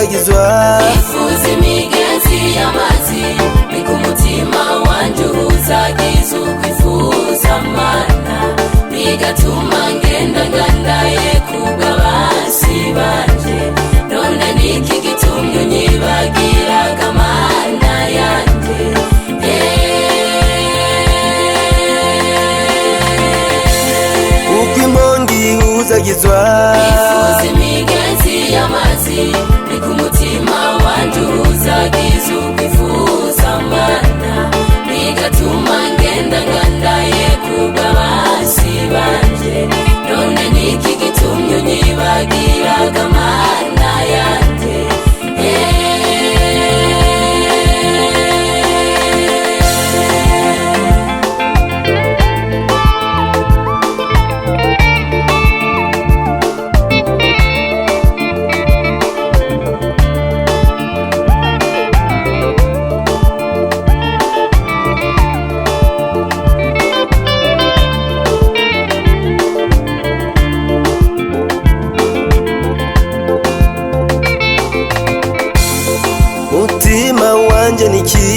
ihuzagizwa. Ifuza imigenzi y'amazi, ni ku mutima wanje uhuzagiza ukwifuza Mana, bigatuma ngenda ngandaye kubw'abasi banje. None niki gitumye unyibagiraga, Mana yanje? Uko imbongi ihuzagizwa. Ifuza imigenzi y'amazi, ni ku mutima wanje uhuzagiza ukwifuza Mana, bigatuma ngenda ngandaye kubw'abasi banje. None niki gitumye unyibagiraga, Mana yanje? Mutima wanje niki?